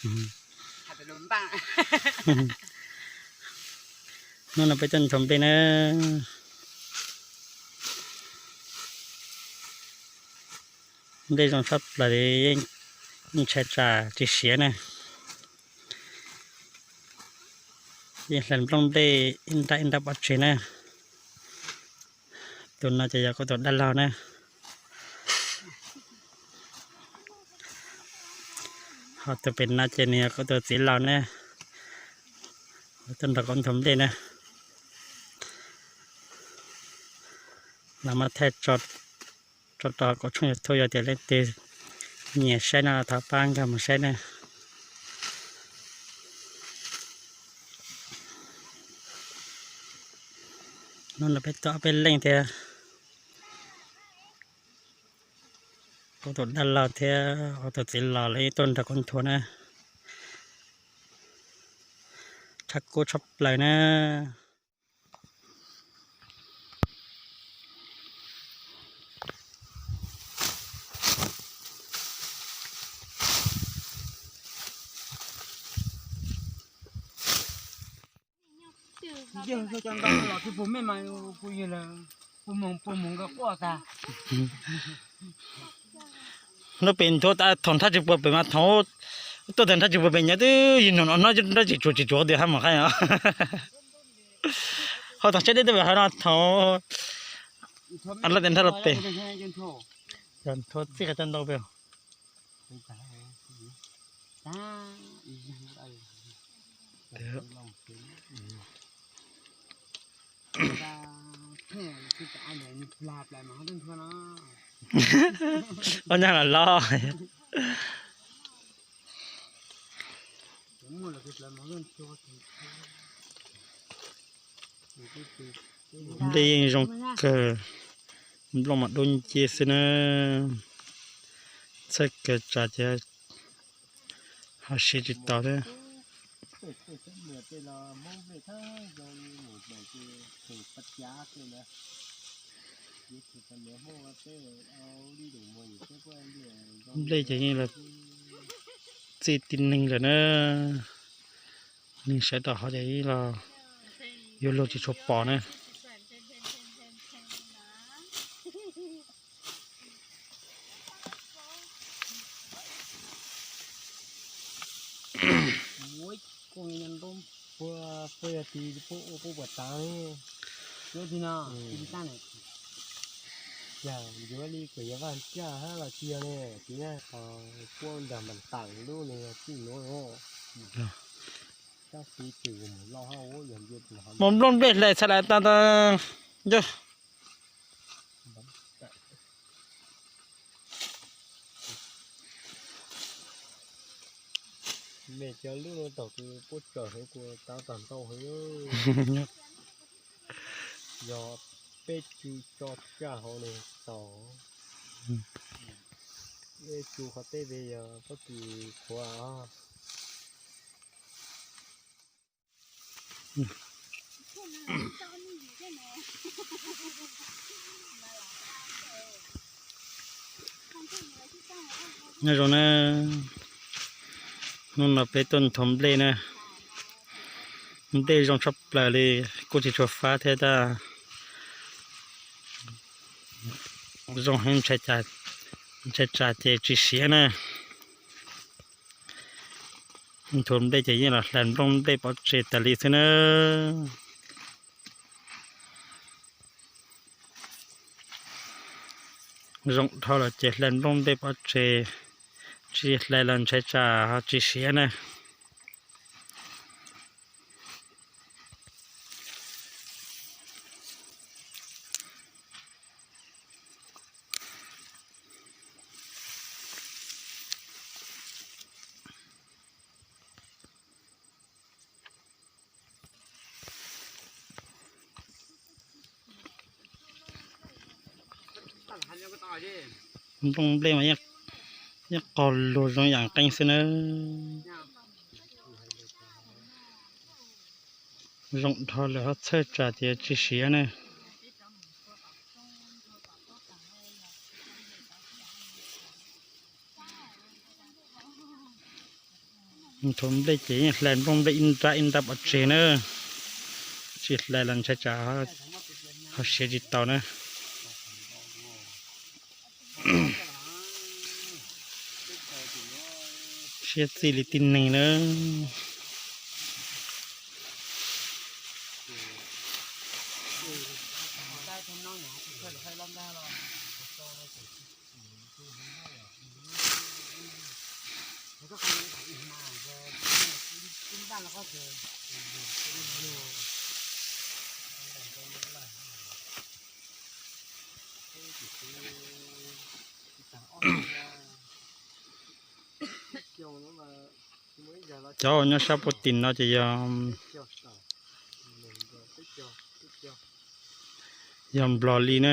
Hnub no peb tuaj nthuav nplej na. Nplej zoo tshaj plaws li, yeej ntshai tsam tsis siav na. Yeej hlais nplooj nplej ib nrab ib nrab pov tseg na. Tus no ces yog kuv tus dab laug na. Ho tus pem no ces nws yog kuv tus txiv laus na. Tuaj nrog kuv nthuav nplej na. Los muab thaij tso rau kuv tshooj YouTube, yog tias leej twg nyiam saib no los thov pab nkag mus saib na. Hnub no peb tuaj ob peb leej thiab. Kuv tus dab laug thiab kuv tus txiv laus lawv tuaj nrog kuv nthuav na. Tshaj kub tshaj plaws na. Yawg cov ntoo los twb puag mej mas puag yawg lawm, puag moog puag moog nkawd quaj tas. Lub pem nthuav tas thaum nrhaj tsis puag pem mas thaum tuaj tas nrhaj tsis puag pem nyob twb yig nug no nrhaj tsis tsuav tsis tsuav tias hab mos qhaib os. Ho thaum saib deb twb pem hab no thaum laj tias nrhaj los pem. Yog nthuav txij qhov cov ntoo pem. Ua nyab los los. Nplej yeej zoo kawg, nplooj mas dub nciab xwb na. Txhawj kawg tsam ces ho siav tsis tau thiab. Nplej ces yeej los txij tib neeg lawm na. Neeg saib rau hov ces yeej los yuav luag tsis tshua pom na. Yog yuav li kuv yuav vaj tsaj hab los tsis yog ne, kuv nyob qhov puab nram npam tawm lub ne txij nuav. Tab sis kuv mus loj hab, yog nplooj nplej hlais txhaj lais tas tas yog. Mej cov lub no tau kws puab tsaws heev, kuv tav tag ntau heev. Yog peb tsu tso tsaj hauv nws tau. Peb tsu qhov teb ve yog pob kws qhuav. Nyob zoo na, hnub no peb tuaj nthuav nplej na. Nplej zoo tshaj plaws li, kuj tsis tshua fab thiab tab zoo heev, ntshai tsam ces tsis siav na. Nthuav nplej ces yeej los hlais nplooj nplej pov tseg tas li xwb na. Zoo dhau lawm ces hlais nplooj nplej pov tseg, tsis hlais los ntshai tsam ho tsis siav na. Nplooj nplej mas yeej qaug lug zoo yam qeeb xwb na. Zoo dhau lawm ho txhawj tsam tias tsis siav na. Thaum nplej ces yeej hlais nplooj nplej ib nrab ib nrab pov tseg na, tsis hlais los ntshai tsam ho siav tsis tau na. Siab txij li tib neeg na. Cov uas nyob sab puag tim no ces yog, yog nplog li na.